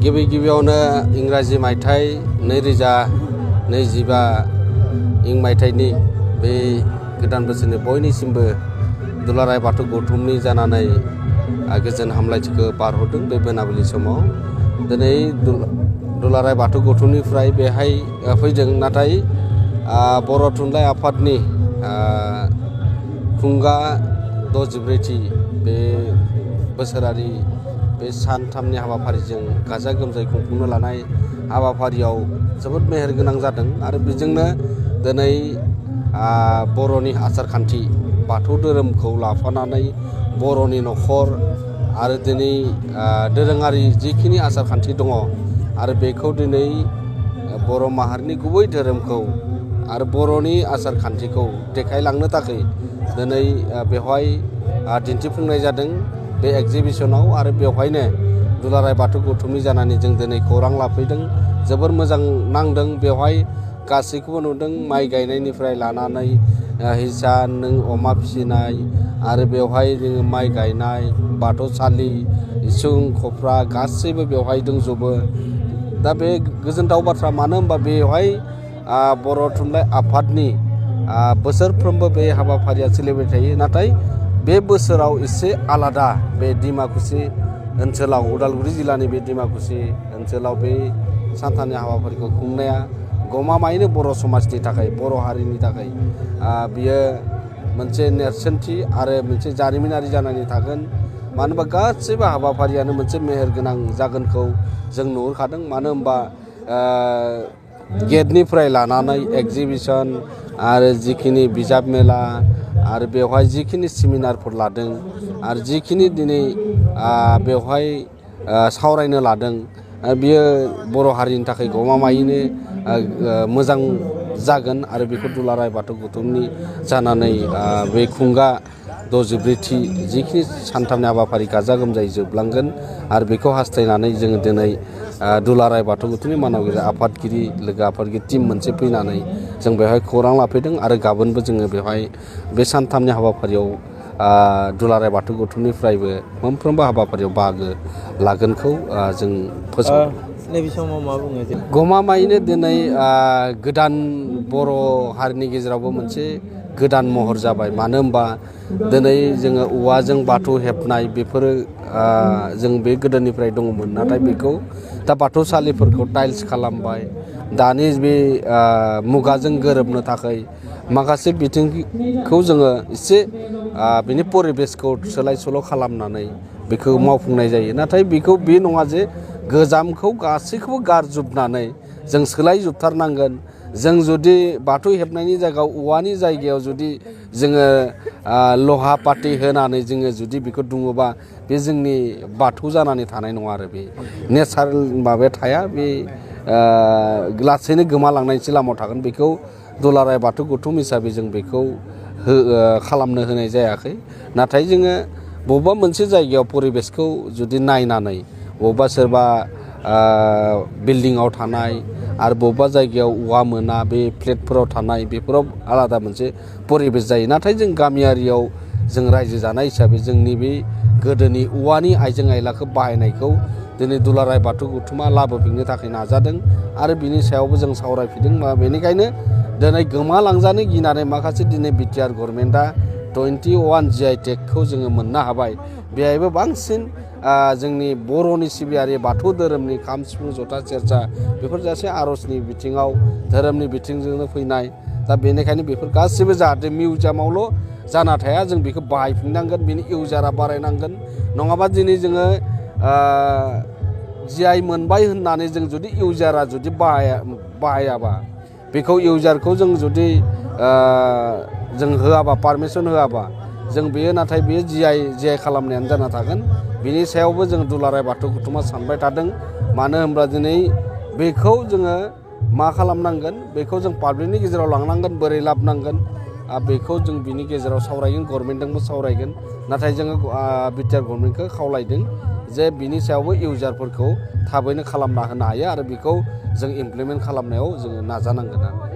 गिबि गिबियावनो इंराजि मायथाइ 2025 मायथाइनि बे गोदान बोसोरनि बयनिसिमबो दुलाराय बाथौ गौथुमनि जानानै गोजोन हामलायथिखौ बारहरदों बे मोनाबिलि समाव दिनै दुलाराय बाथौ गौथुमनिफ्राय बेहाय फैदों नाथाय बर' थुनलाइ आफादनि खुंगा 64थि बे बोसोरारि बे सानथामनि हाबाफारिजों गाजा गोमजायै खुंफुंनो लानाय हाबाफारियाव जोबोद मेहेरगोनां जादों आरो बेजोंनो दिनै बर'नि आसारखान्थि बाथौ धोरोमखौ लाफानानै बर'नि न'खर आरो दिनै दोरोङारि जिखिनि आसारखान्थि दङ आरो बेखौ दिनै बर' माहारिनि गुबै धोरोमखौ आरो बर'नि आसारखान्थिखौ देखायलांनो थाखाय दिनै बेवहाय दिन्थिफुंनाय जादों बे एग्जिबिशनाव आरो बेवहायनो दुलाराय बाथौ गौथुमनि जानानै जों दिनै खौरां लाफैदों जोबोर मोजां नांदों बेवहाय गासैखौबो नुदों माइ गायनायनिफ्राय लानानै हिसान अमा फिसिनाय आरो बेवहाय जोङो माइ गायनाय बाथौसालि इसिं खफ्रा गासैबो बेवहाय दंजोबो दा बे गोजोनथाव बाथ्रा मानो होनबा बेवहाय बर' थुनलाइ आफादनि बोसोरफ्रोमबो बे हाबाफारिया सोलिबाय थायो नाथाय बे बोसोराव एसे आलादा बे डिमाकुसि ओनसोलाव उदालगुरि जिल्लानि बे डिमाकुसि ओनसोलाव बे सानथामनि हाबाफारिखौ खुंनाया गमामायैनो बर' समाजनि थाखाय बर' हारिनि थाखाय बियो मोनसे नेरसोनथि आरो मोनसे जारिमिनारि जानानै थागोन मानो होनबा गासैबो हाबाफारियानो मोनसे मेहेरगोनां जागोनखौ जों नुहुरखादों मानो होनबा गेटनिफ्राय लानानै एग्जिबिशन आरो जिखिनि बिजाब मेला आरो बेवहाय जिखिनि सेमिनारफोर लादों आरो जिखिनि दिनै बेवहाय सावरायनो लादों बियो बर' हारिनि थाखाय गमामायैनो मोजां जागोन आरो बेखौ दुलाराय बाथौ गौथुमनि जानानै बे खुंगा 64थि जिखिनि सानथामनि हाबाफारि गाजा गोमजायै जोबलांगोन आरो बेखौ हास्थायनानै जोङो दिनै दुलाराय बाथौ गौथुमनि मानगिरि आफादगिरि लोगो आफादगिरि टिम मोनसे फैनानै जों बेवहाय खौरां लाफैदों आरो गाबोनबो जोङो बेवहाय बे सानथामनि हाबाफारियाव दुलाराय बाथौ गौथुमनिफ्रायबो मोनफ्रोमबो हाबाफारियाव बाहागो लागोनखौ जों फोसावदों नैबे समाव मा बुङो गमामायैनो दिनै गोदान बर' हारिनि गेजेरावबो मोनसे गोदान महर जाबाय मानो होनबा दिनै जोङो औवाजों बाथौ हेबनाय बेफोरो जों बे गोदोनिफ्राय दङमोन नाथाय बेखौ दा बाथौसालिफोरखौ टाइल्स खालामबाय दानि बे मुगाजों गोरोबनो थाखाय माखासे बिथिंखौ जोङो एसे बिनि परिबेसखौ सोलाय सोल' खालामनानै बेखौ मावफुंनाय जायो नाथाय बेखौ बे नङा जे गोजामखौ गासैखौबो गारजोबनानै जों सोलायजोबथारनांगोन जों जुदि बाथौ हेबनायनि जायगायाव औवानि जायगायाव जुदि जोङो लहा पाति होनानै जोङो जुदि बेखौ दुङोबा बे जोंनि बाथौ जानानै थानाय नङा आरो बे नेचारेल माबाया थाया बे लासैनो गोमालांनायसो लामायाव थागोन बेखौ दुलाराय बाथौ गौथुम हिसाबै जों बेखौ खालामनो होनाय जायाखै नाथाय जोङो बबेबा मोनसे जायगायाव परिबेसखौ जुदि नायनानै बबेबा सोरबा बिल्डिङाव थानाय आरो बबेबा जायगायाव औवा मोना बे फ्लेटफोराव थानाय बेफोराव आलादा मोनसे परिबेस जायो नाथाय जों गामियारियाव जों रायजो जानाय हिसाबै जोंनि बे गोदोनि औवानि आइजें आइलाखौ बाहायनायखौ दिनै दुलाराय बाथौ गौथुमा लाबोफिननो थाखाय नाजादों आरो बिनि सायावबो जों सावरायफिनदों बेनिखायनो दिनै गोमालांजानो गिनानै माखासे दिनै बिटिआर गभर्नमेन्टआ 21 GI टेगखौ जोङो मोननो हाबाय बेहायबो बांसिन जोंनि बर'नि सिबियारि बाथौ धोरोमनि खाम सिफुं जथा सेरजा बेफोर गासै आर'जनि बिथिङाव धोरोमनि बिथिंजोंनो फैनाय दा बेनिखायनो बेफोर गासैबो जाहाथे मिउजियामावल' जाना थाया जों बेखौ बाहायफिननांगोन बिनि इउजारा बारायनांगोन नङाबा दिनै जोङो GI मोनबाय होननानै जों जुदि इउजारा जुदि बाहायाबा बेखौ इउजारखौ जों जुदि जों होआबा पारमिसन होआबा जों बेयो नाथाय बेयो GI खालामनायानो जाना थागोन बिनि सायावबो जों दुलाराय बाथौ गौथुमा सानबाय थादों मानो होनब्ला दिनै बेखौ जोङो मा खालामनांगोन बेखौ जों पाब्लिकनि गेजेराव लांनांगोन बोरै लाबोनांगोन बेखौ जों बिनि गेजेराव सावरायगोन गभर्नमेन्टजोंबो सावरायगोन नाथाय जोङो बिटिआर गभर्नमेन्टखौ खावलायदों जे बिनि सायावबो इउजारफोरखौ थाबैनो खालामना होनो हायो आरो बेखौ जों इमप्लिमेन्ट खालामनायाव जोङो नाजानांगोन आरो